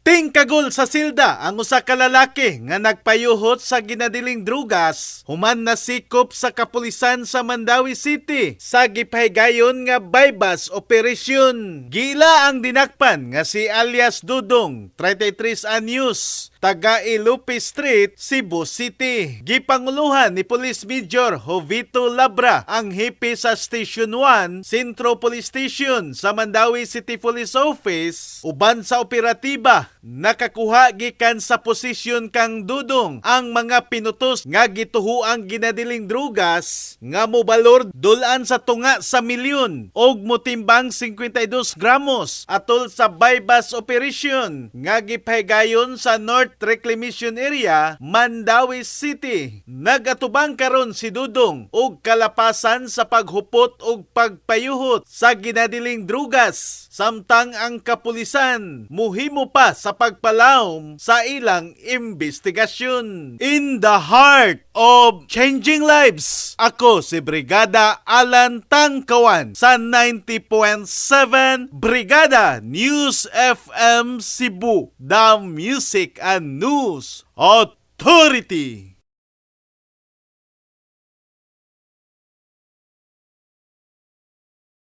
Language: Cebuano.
Tingkagol sa silda ang usa ka lalaki nga nagpayuhot sa ginadiling drugas human nasikop sa kapulisan sa Mandaue City sa gipahigayon nga buy-bust operation. Giila ang dinakpan nga si alias Dudong, 33 anyos, taga Ilupi Street, Cebu City. Gipanguluhan ni Police Major Jovito Labra ang hepe sa Station 1, Centro Police Station sa Mandaue City Police Office uban sa operatiba. Nakakuha gikan sa posisyon kang Dudong ang mga pinutos nga gituhuang ginadiling drugas nga mobalor dul-an sa tunga sa milyon og motimbang 52 gramos atol sa buy-bust operation nga gipahigayon sa North Reclamation Area, Mandaue City. Nagatubang karon si Dudong og kalapasan sa paghupot og pagpayuhot sa ginadiling drugas samtang ang kapulisan muhimo pa sa pagpalawom sa ilang investigasyon. In the heart of changing lives, ako si Brigada Alan Tangkawan sa 90.7 Brigada News FM Cebu, the Music and News Authority.